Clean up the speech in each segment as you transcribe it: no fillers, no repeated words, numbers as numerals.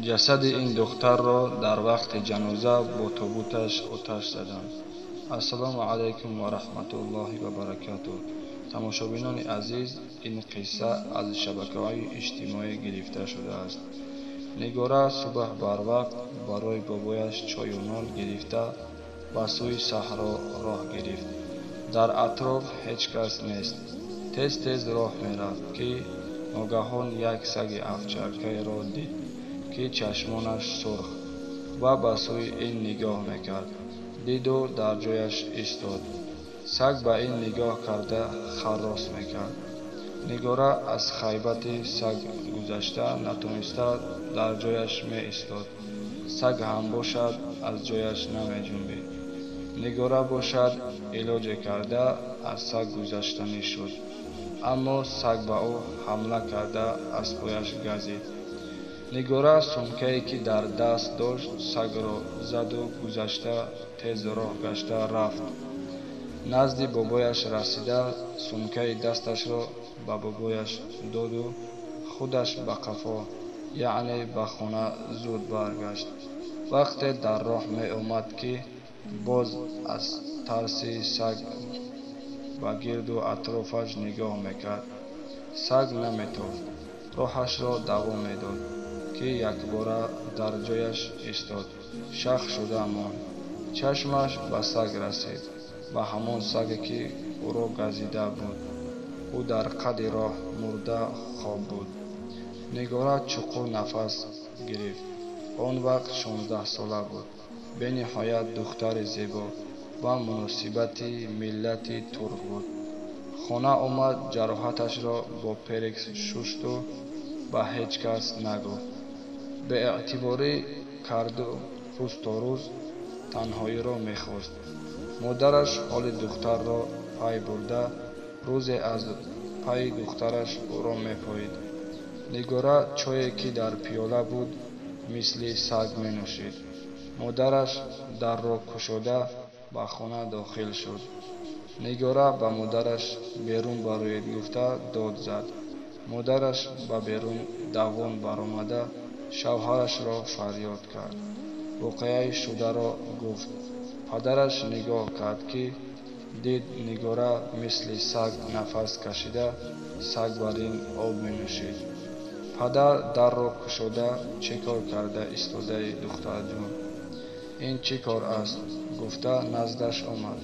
Ҷасади ин духтарро дар вақти ҷаноза бо тобуташ оташ заданд. Ассалому алайкум ва раҳматуллоҳи ва баракатуҳ. Тамошобинони азиз, ин қисса аз шабакаҳои иҷтимоӣ гирифта шудааст. Нигора субҳ барвақт барои бобояш чою нон гирифта ба сӯи саҳро роҳ гирифт. Дар атроф ҳеҷ кас нест. Тез-тез роҳ мерафт, ки ногаҳон як саги овчаркаеро дид, ки чашмонаш сурх ва ба сӯи ин нигоҳ мекард. Диду дар ҷояш истод. Саг ба ин нигоҳ карда харрос мекард. Нигора аз хайбати саг гузашта натониста дар ҷояш меистод. Саг ҳам бошад, аз ҷояш намеҷунбид. Нигора бошад, илоҷе карда аз саг гузаштанӣ шуд. Аммо саг ба ӯ ҳамла карда аз пояш газид. Нигора сумкае, ки дар даст дошт, сагро заду гузашта тез роҳ гашта рафт. Назди бобояш расида сумкаи дасташро ба бобояш доду худаш ба қафо, яъне ба хона зуд баргашт. Вақте дар роҳ меомад, ки боз аз тарси саг ба гирду атрофаш нигоҳ мекард. Саг наметофт, роҳашро давом медод, ки якбора дар ҷояш истод, шах шуда монд. Чашмаш ба саг расид, ба ҳамон саге, ки ӯро газида буд. Ӯ дар қади роҳ мурда хоб буд. Нигора чуқур нафас гирифт. Он вақт 16-сола буд. Бениҳоят духтари зебо ва муносибати миллати турк буд. Хона омад, ҷароҳаташро бо перекс шушту ба ҳеҷ кас нагуфт. Беэътиборӣ карду рӯз то рӯз танҳоиро мехост. Модараш ҳоли духтарро пай бурда, рӯзе аз пайи духтараш ӯро мепоид. Нигора чое, ки дар пиёла буд, мисли саг менӯшид. Модараш дарро кушода ба хона дохил шуд. Нигора ба модараш берун бароед гуфта дод зад. Модараш ба берун давон баромада шавҳарашро фарёд кард. Воқеаи шударо гуфт. Падараш нигоҳ кард, ки дид Нигора мисли саг нафас кашида саг бар ин об менӯшид. Падар дарро кушода: «Чӣ кор карда истодаӣ, духтарҷон? Ин чӣ кор аст?» гуфта наздаш омад.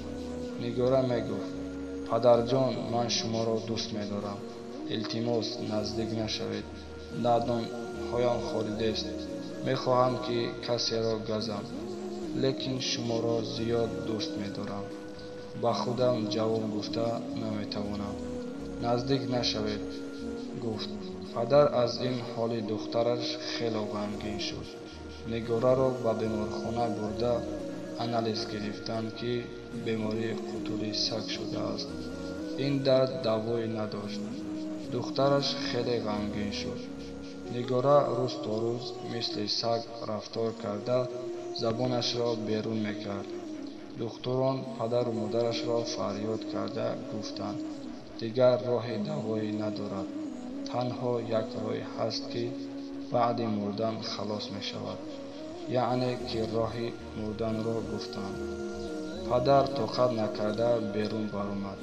Нигора мегуфт: «Падарҷон, ман шуморо дӯст медорам. Илтимос, наздик нашавед. Дандонҳоям хоридест. Мехоҳам, ки касеро газам, лекин шуморо зиёд дӯст медорам. Ба худам ҷавоб гуфта наметавонам. Наздик нашавед», гуфт. Падар аз ин ҳоли духтараш хело ғамгин шуд. Нигораро ба беморхона бурда анализ гирифтанд, ки бемории қутури саг шудааст. Ин дард давое надошт. Духтараш хеле ғамгин шуд. Нигора рӯз то рӯз мисли саг рафтор карда забонашро берун мекард. Духтурон падару модарашро фарёд карда гуфтанд: дигар роҳи давоӣ надорад. Танҳо як роҳе ҳаст, ки баъди мурдан халос мешавад. Яъне ки роҳи мурданро гуфтанд. Падар тоқат накарда берун баромад.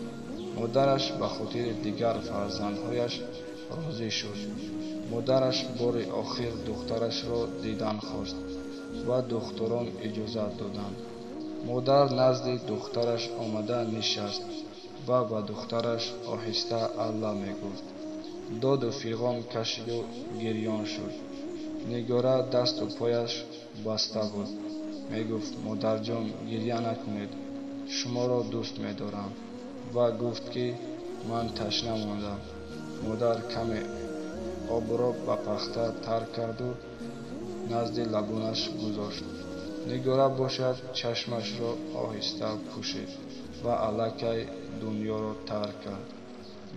Модараш ба хотири дигар фарзандҳояш розӣ шуд. Модараш бори охир духтарашро дидан хост ва духтурон иҷозат доданд. Модар назди духтараш омада нишаст ва ба духтараш оҳиста алла мегуфт. Доду фиғон кашиду гирён шуд. Нигора дасту пояш баста буд. Мегуфт: «Модарҷон, гирья накунед, шуморо дӯст медорам». Ва гуфт, ки ман ташна мондам. Модар каме обро ба пахта тар карду назди лабонаш гузошт. Нигора бошад, чашмашро оҳиста пӯшид ва аллакай дунёро тарк кард.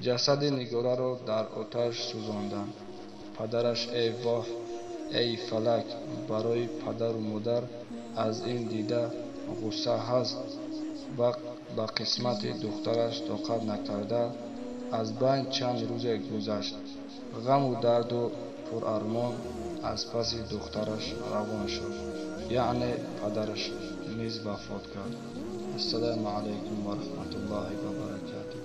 Ҷасади Нигораро дар оташ сӯзонданд. Падараш: «Эй воҳ, эй фалак, барои падару модар аз ин дида ғусса ҳаст?» Ва ба қисмати духтараш тоқат накарда аз байн чанд рӯзе гузашт. Ғаму дарду пурармон Аз паси духтараш равон шуд, яъне падараш низ вафот кард. Ассалому алайкум ва раҳматуллоҳи ва баракатуҳ.